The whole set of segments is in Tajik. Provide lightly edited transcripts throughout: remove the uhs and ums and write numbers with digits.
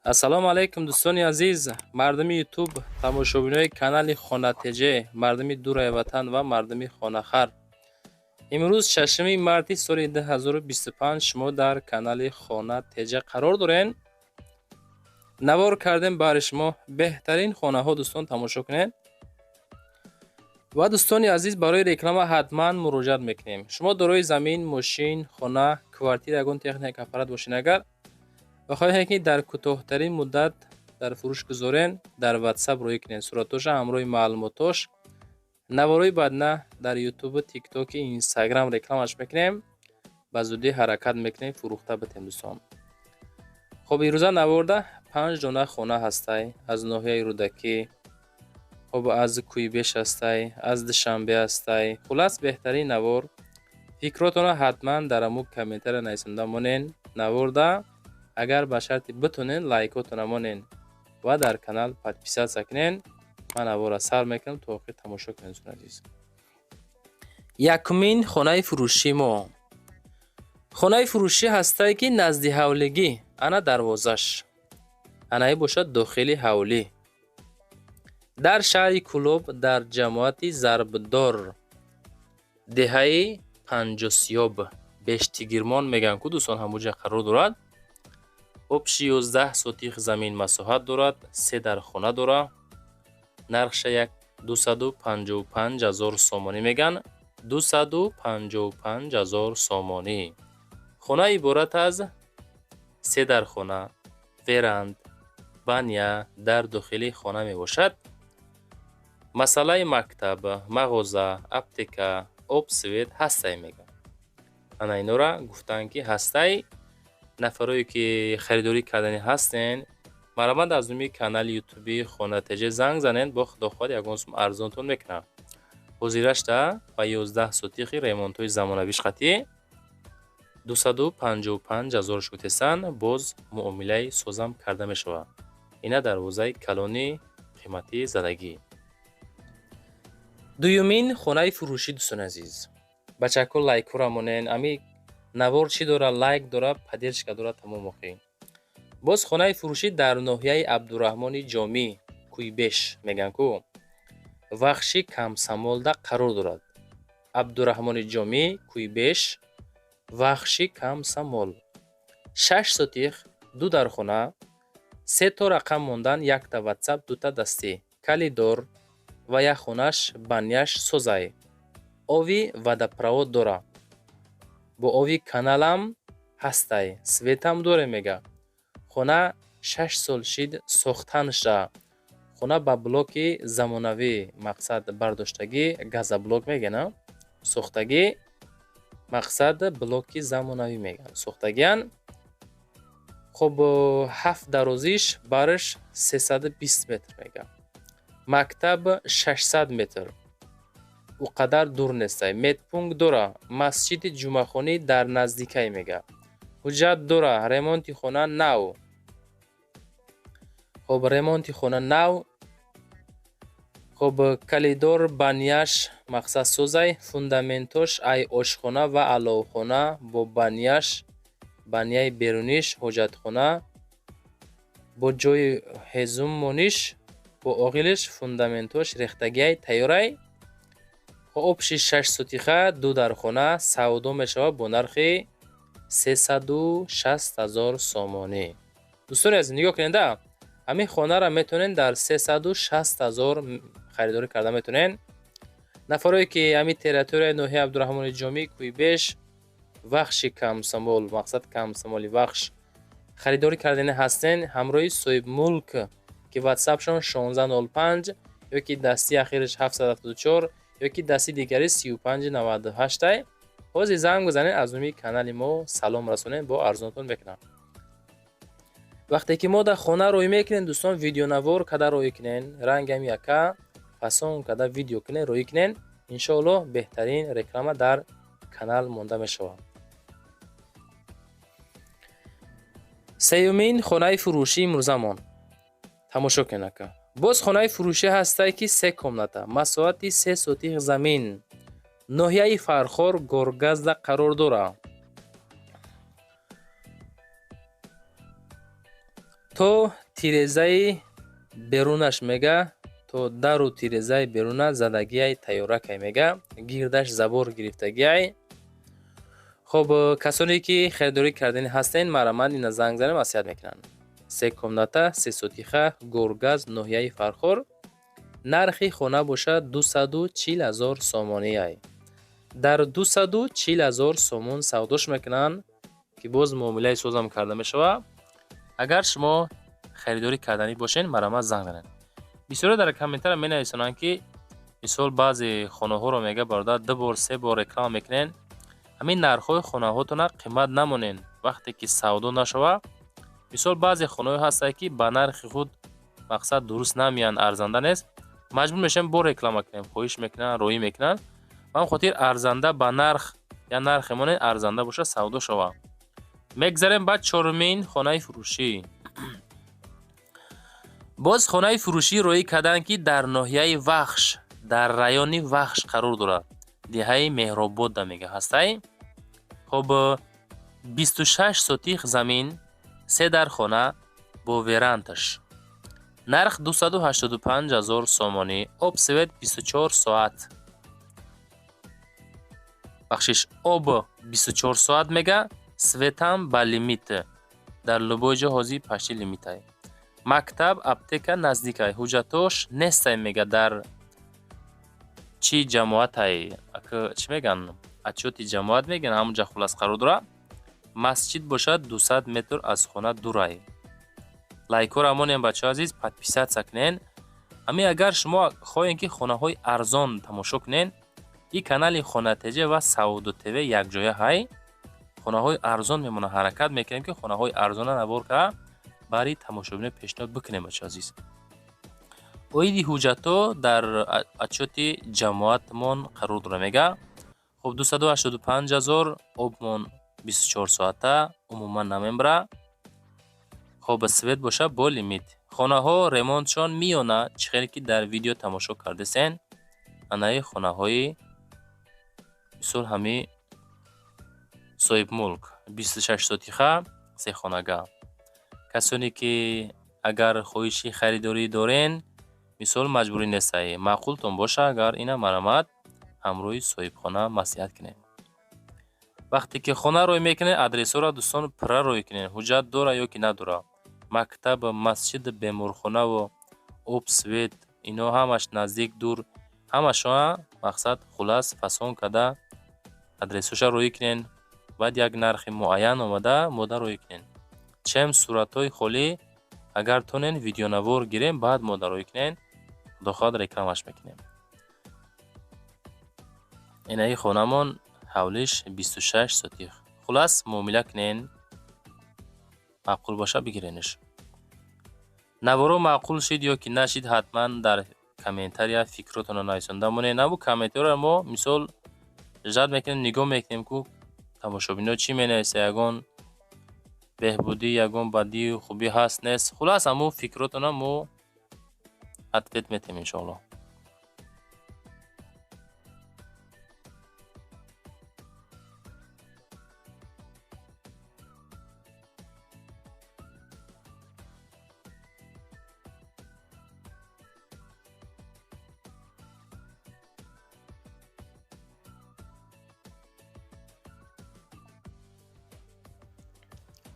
Ассалому алайкум, дӯстони азиз, мардуми Ютуб, тамошобинои канали Хона ТЖ, мардуми дураи ватан ва мардуми хонахар. Имрӯз 6 марти соли 2025 шумо дар канали Хона ТЖ қарор дорен. Навор кардем баҳри шумо беҳтарин хонаҳо, дӯстон, тамошо кунед. Ва дӯстони азиз, барои реклама ҳатман муроҷиат мекунем. Шумо дорои замин, мошин, хона, квартира, ягон техника, аппарат бошед агар ва хоҳед, ки дар кӯтоҳтарин муддат дар фурӯш гузорен, дар WhatsApp рӯй кунед суратоша ҳамроҳи маълумотош. Наворои баъдна дар Ютубу, Тиктоки, Инстаграм рекламаш мекунем. Ба зудӣ ҳаракат мекунем фурӯхта битем, дӯстон. Хоб, ирӯза наворда 5 дона хона ҳастай аз ноҳияи Рӯдакӣ, хоб, аз Кӯйбеш ҳастай, аз Душанбе ҳастай. Хулас, беҳтарин навор. Фикротонро ҳатман дар аму комментария нависонда монен. Наворда агар ба шарти битонен, лайкотона монен ва дар канал подписаться кунен. Ман наворро сар мекунам, то охир тамошо кунед, дӯстони азиз. Якумин хонаи фурӯшии мо. Хонаи фурӯшӣ ҳастае, ки назди ҳавлигӣ, ана дарвозаш. Анаи бошад дохили ҳавлӣ. Дар шаҳри Кӯлоб, дар ҷамоати Зарбдор, деҳаи Панҷосиёб, Бештигирмон мегӯянд ку, дӯстон, ҳамуҷа қарор дорад. Общий 11 сотих замин масоҳат дорад, се дархона дорад. Нархша як 255 000 сомонӣ мегӯянд, 255 000 сомонӣ. Хона иборат аз се дархона, веранд, баня дар дохили хона мебошад. Масъалаи мактаб, мағоза, аптека, об, свет ҳастай мегӯянд. Ана инора гуфтанд, ки ҳастай. Нафарое ки харидорӣ карданӣ ҳастен, марҳамат, аз номи канали ютуби Хона ТЖ занг занед, бо худо хоҳад, ягон сум арзонтон мекунам. Ҳозирашта ба 11 сотихи ремонтҳои замонавиш қатъӣ 255 000 шудесан, боз муомилаи созам карда мешавад. Ина дарвозаи калони қиматии задагӣ. Дуюмин хонаи фурӯшӣ, дӯстони азиз. Бачако, лайкҳоро монен. Ами навор чӣ дора? Лайк дора, поддержка дора, тамом охӣ. Боз хонаи фурӯшӣ дар ноҳияи Абдураҳмони Ҷомӣ, Кӯйбеш мегӯянд ку, Вахши Камсамолда қарор дорад. Абдураҳмони Ҷомӣ, Кӯйбеш, Вахши Камсамол. 6 сотих, ду дархона, се то рақам мондан, якта WhatsApp, дута дастӣ, калидор ва як хонаш баняш созай. Ови водопровод дора. Бо ови каналам ҳастай, светам доре мега. Хона 6 сол шид сохтанша. Хона ба блоки замонавӣ, мақсад, бардоштагӣ, газоблок мегӯянд, а? Сохтагӣ, мақсад, блоки замонавӣ мегӯянд. Сохтагиан. Хоб, ҳафт дарозиш, барш 320 метр мега. Мактаб 600 метр. Ӯ қадар дур нестай. Медпункт дора. Масҷиди ҷумъахонӣ дар наздикай мега. Ҳуҷҷат дора. Ремонти хона нав. Хоб, ремонти хона нав. Хоб, калидор, баняш, мақсад, созай, фундаментош ай ошхона ва аловхона бо баняш, баняи беруниш, ҳоҷатхона бо ҷои ҳезум мониш, бо оғилиш, фундаментош рехтагиай, тайёрай. Общий 6 сотиха, ду дархона савдо мешавад бо нархи 360 000 сомонӣ. Дӯстони азиз, нигоҳ кунед, ҳамин хонаро метавонед дар 360 000 харидорӣ карда метавонед. Нафарое ки ҳамин территорияи ноҳияи Абдураҳмони Ҷомӣ, Кӯйбеш, Вахши Камсамол, мақсад, Камсамоли Вахш харидорӣ кардани ҳастен, ҳамроҳи соҳибмулк, ки ватсапшон 1605 ё ки дастии ахираш 774 ё ки дасти дигари 3598, ҳозир занг бизанед, аз номи канали мо салом расонед, бо арзонтон мекунам. Вақте ки мо дар хона рӯй мекунем, дӯстон, видеонавор када рӯй кунен, рангам яка фасон када видео кунен, рӯй кунен, иншоаллоҳ, беҳтарин реклама дар канал монда мешавад. Сеюмин хонаи фурӯшии имрӯзамон, тамошо кунед, ака. Боз хонаи фурӯшӣ ҳастае, ки се комната, масоҳати 3 сотих замин, ноҳияи Фархор, Горгазда қарор дорад. То тирезаи берунаш мега, то дару тирезаи беруна задагиай, тайёракай мега, гирдаш забор гирифтагиай. Хоб, касоне ки харидорӣ кардани ҳастен, марҳамат, ина занг занем, маслиҳат мекунанд. Се комната, се сотиха, Горгаз, ноҳияи Фархор. Нархи хона бошад 240 000 сомониай. Дар 240 000 сомон савдош мекунанд, ки боз муомилаи созам карда мешавад. Агар шумо харидорӣ карданӣ бошед, марҳамат, занг занед. Бисёре дар комментария менависонанд, ки мисол баъзе хонаҳоро мега, бародар, ду бор, се бор реклама мекунед, ҳамин нархҳои хонаҳотона қимат намонед, вақте ки савдо нашавад. Мисол, баъзе хонаҳое ҳастанд, ки ба нархи худ мақсад дуруст намеянд, арзанда нест, маҷбур мешавем бо реклама кунем, хоҳиш мекунанд, роӣ мекунанд. Ба ҳамин хотир арзанда ба нарх я нархе монед, арзанда бошад, савдо шавад. Мегзарем ба чорумин хонаи фурӯшӣ. Боз хонаи фурӯшӣ роӣ карданд, ки дар ноҳияи Вахш, дар райони Вахш қарор дорад, деҳаи Меҳрободда мега ҳастай. Хоб, 26 сотих замин, се дар хона бо верандаш, нарх 285 000 сомонӣ, об, свет 24 соат, бахшиш, об 24 соат мега, светам ба лимит, дар любой ҷо ҳозир почти лимитай. Мактаб, аптека наздикай, ҳуҷҷатош нестай мега, дар чӣ ҷамоатай, чӣ мегӯянд, отчёти ҷамоат мегӯянд, ҳамонҷа хулас қарор дорад. Масҷид бошад 200 метр аз хона дурай. Лайкҳоро монем, бачаҳо азиз, подписаться кунен. Ҳамин агар шумо хоҳем, ки хонаҳои арзон тамошо кунен, и канали Хона ТЖ ва Савдо ТВ якҷоя ҳай, хонаҳои арзон мемонад. Ҳаракат мекунем, ки хонаҳои арзона навор карда барои тамошобино пешниҳод бикунем, бачаҳо азиз. Оиди ҳуҷҷатҳо дар отчёти ҷамоатмон қарор дорад мега. Хуб, 285 000, обмон 24 соата умуман намебара. Хоб, свет боша бо лимит. Хонаҳо ремонтшон миёна, чӣ хеле ки дар видео тамошо кардесен, анаи хонаҳои мисол ҳами соҳибмулк 26 сотиха, сехонага. Касоне ки агар хоҳиши харидорӣ дорен, мисол, маҷбурӣ нестай, маъқултон боша агар, ина марҳамат, ҳамроҳи соҳибхона маслиҳат кунед. Вақте ки хона рой мекунед, адресҳоро, дӯстон, пурра рой кунед, ҳуҷҷат дора ё ки надора, мактаб, масҷид, беморхонаву об, свет, ино ҳамаш наздик, дур, ҳамашона мақсад хулас фасон карда адресҳоша роӣ кунед. Баъд як нархи муайян омада мода роӣ кунед, чем суратҳои холӣ. Агар тонен, видеонавор гирем, баъд мода роӣ кунед, худо хоҳад, рекламаш мекунем. Инаи хонамон ҳавлиш 26 сотих. Хулас, муомила кунен, маъқул боша, бигиренаш. Наворо маъқул шид ё ки нашид, ҳатман дар комментария фикротонро нависонда монед. Набу комментарияро мо мисол ждать мекунем, нигоҳ мекунем, ку тамошобино чӣ менависа, ягон беҳбудӣ, ягон бадию хубӣ ҳаст, нест. Хулас, ҳамун фикротонро мо ответ метиҳем, иншоаллоҳ.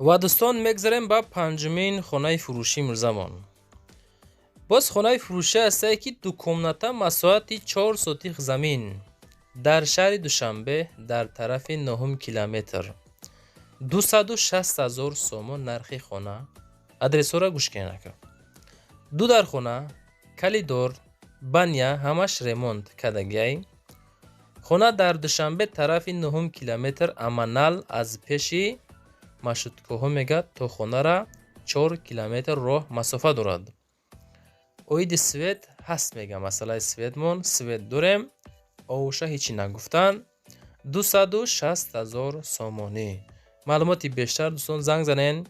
Ва дӯстон, мегзарем ба панҷумин хонаи фурӯшӣ мирзамон. Боз хонаи фурӯшӣ ҳастае, ки дукомната, масоҳати 4 сотих замин, дар шаҳри Душанбе, дар тарафи ноҳум километр, 260 000 сомон нархи хона. Адресҳоро гӯш кунед, ака. Ду дар хона, коридор, баня, ҳамаш ремонт кардагиай. Хона дар Душанбе, тарафи ноҳум километр, аманал аз пеши маршруткаҳо мега то хонара 4 километр роҳ масофа дорад. Оиди свет ҳаст мега, масъалаи светмон, свет дорем, овуша ҳечи нагуфтанд. 260 000 сомонӣ. Маълумоти бештар, дӯстон, занг занен.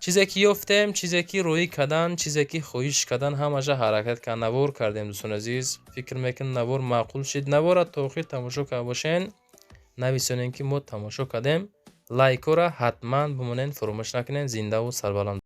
Чизе ки ёфтем, чизе ки роӣ кардан, чизе ки хоҳиш кардан, ҳамаша ҳаракат кард, навор кардем. Дӯстони азиз, фикр мекунам, навор маъқул шид. Навора то охир тамошо карда бошен, нависонем, ки мо тамошо кардем. Лайкҳоро ҳатман бимонед, фаромӯш накунед. Зиндаву сарбаланд.